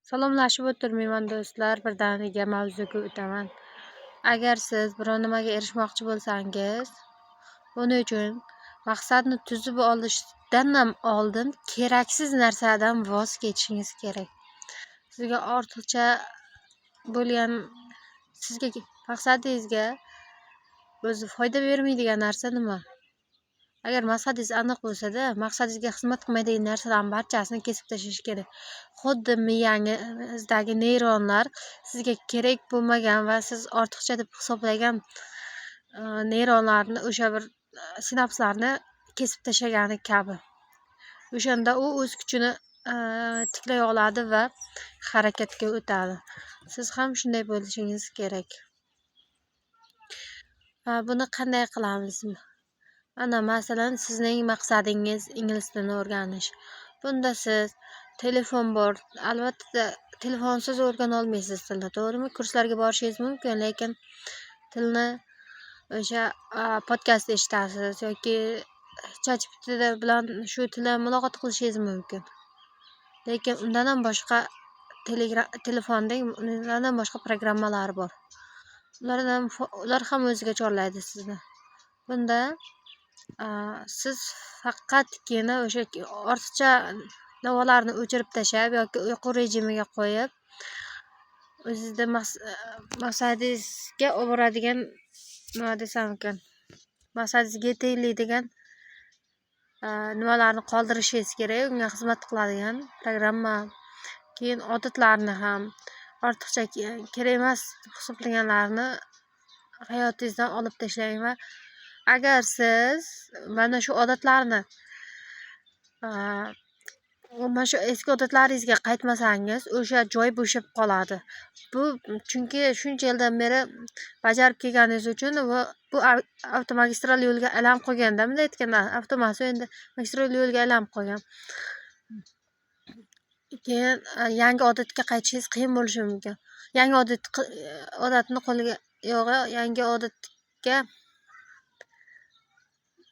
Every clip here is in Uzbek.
Salomlashib o'tirmayman, do'stlar, birdaniga mavzuga o'taman. Agar siz biror nimaga erishmoqchi bo'lsangiz, buning uchun maqsadni tuzib olishdan ham oldin keraksiz narsadan voz kechishingiz kerak. Sizga ortiqcha bo'lgan, sizga maqsadingizga o'zi foyda bermaydigan narsa nima? Agar maqsadingiz aniq bo'lsa-da, maqsadingizga xizmat qilmaydigan narsalarning barchasini kesib tashlash kerak. Xuddi miyangizdagi neyronlar sizga kerak bo'lmagan va siz ortiqcha deb hisoblagan neyronlarni, o'sha bir sinapslarni kesib tashlagani kabi. O'shanda u o'z kuchini tiklay oladi va harakatga o'tadi. Siz ham shunday bo'lishingiz kerak. Buni qanday qilamiz? Ana, masalan, sizning maqsadingiz ingliz tilini o'rganish. Bunda siz telefon bor, albatta telefonsiz o'rgana olmaysiz tilni, to'g'rimi? Kurslarga borishingiz mumkin, lekin tilni o'sha podkast eshitasiz yoki ChatGPT bilan shu tilda muloqot qilishingiz mumkin. Lekin undan ham boshqa Telegram telefonda undan ham boshqa programmalar bor. Ular ham o'ziga chorlaydi sizni. Bunda siz faqatgina o'sha ortiqcha davolarni o'chirib tashlab yoki uyqu rejimiga qo'yib, o'zizda maqsadingizga olib boradigan, nima desam ekan, maqsadingizga yetaklaydigan nimalarni qoldirishingiz kerak, unga xizmat qiladigan programma. Keyin odatlarni ham, ortiqcha kerak emas deb hisoblaganlarni hayotingizdan olib tashlang va agar siz mana shu odatlarni, mana shu eski odatlaringizga qaytmasangiz, o'sha joy bo'shab qoladi. Bu chunki shuncha yildan beri bajarib kelganingiz uchun va bu avtomagistral yo'lga aylanib qolganda, bunday aytganda, avtomas endi magistral yo'lga aylanib qolgan. Keyin yangi odatga qaytishingiz qiyin bo'lishi mumkin. Yangi odatni qo'lga yo'q, yangi odatga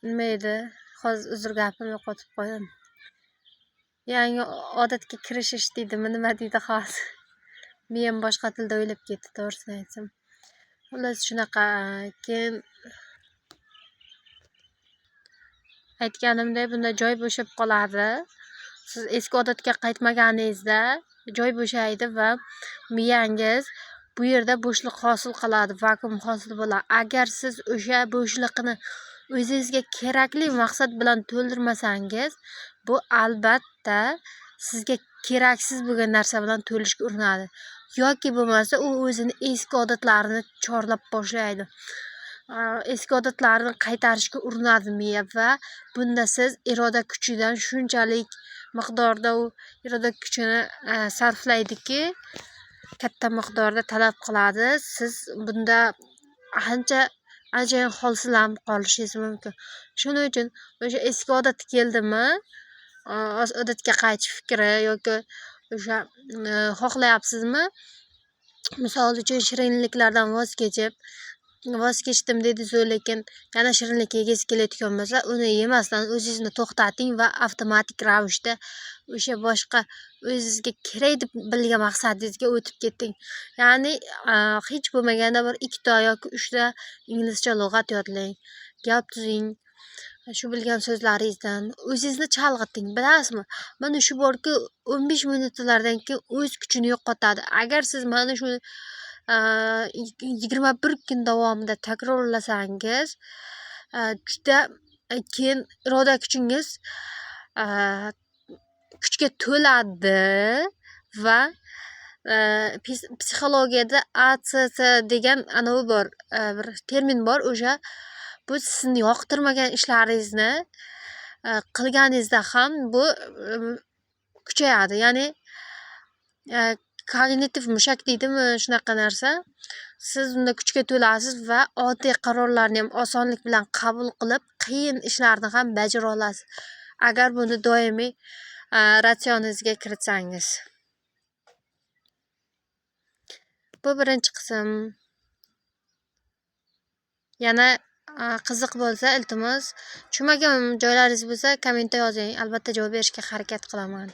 nima edi? Hozir, uzr, gapimni yo'qotib qo'ydim. Yangi odatga kirishish deydimi, nima deydi hozir? Miyam boshqa tilda o'ylab ketdi, to'g'risini aytsam. Xullas, shunaqa. Keyin aytganimdek, bunda joy bo'shab qoladi. Siz eski odatga qaytmaganingizda joy bo'shaydi va miyangiz bu yerda bo'shliq hosil qiladi, vakuum hosil bo'ladi. Agar siz o'sha bo'shliqni o'zingizga kerakli maqsad bilan to'ldirmasangiz, bu albatta sizga keraksiz bo'lgan narsa bilan to'lishga urinadi. Yoki bo'lmasa u o'zini eski odatlarini chorlab boshlaydi. Eski odatlarini qaytarishga urinadi miya va bunda siz iroda kuchidan shunchalik miqdorda u iroda kuchini sarflaydiki, katta miqdorda talab qiladi. Siz bunda ancha anchayin holsizlanib qolishingiz mumkin. Shuning uchun o'sha eski odat keldimi, odatga qaytish fikri yoki o'sha xohlayapsizmi? Misol uchun, shirinliklardan voz kechdim dedingizu, lekin yana shirinlik yegingiz kelayotgan bo'lsa, uni yemasdan o'zingizni to'xtating va avtomatik ravishda o'sha boshqa o'zizga kerak deb bilgan maqsadingizga o'tib keting. Ya'ni hech bo'lmaganda bir ikkita yoki uchta inglizcha lug'at yodlang, gap tuzing shu bilgan so'zlaringizdan, o'zingizni chalg'iting. Bilasizmi, mana shu borku, 15 minutlardan keyin o'z kuchini yo'qotadi. Agar siz mana shu 21 kun davomida takrorlasangiz, juda keyin iroda kuchingiz kuchga to'ladi va psixologiyada ACC degan anavi bor, bir termin bor. O'sha bu sizni yoqtirmagan ishlaringizni qilganingizda ham bu kuchayadi. Ya'ni kognitiv mushak deydimi, shunaqa narsa. Siz unda kuchga to'lasiz va oddiy qarorlarni ham osonlik bilan qabul qilib, qiyin ishlarni ham bajara olasiz, agar buni doimiy ratsioningizga kiritsangiz. Bu birinchi qism. Yana qiziq bo'lsa, iltimos, tushunmagan joylaringiz bo'lsa, kommentda yozing, albatta javob berishga harakat qilaman.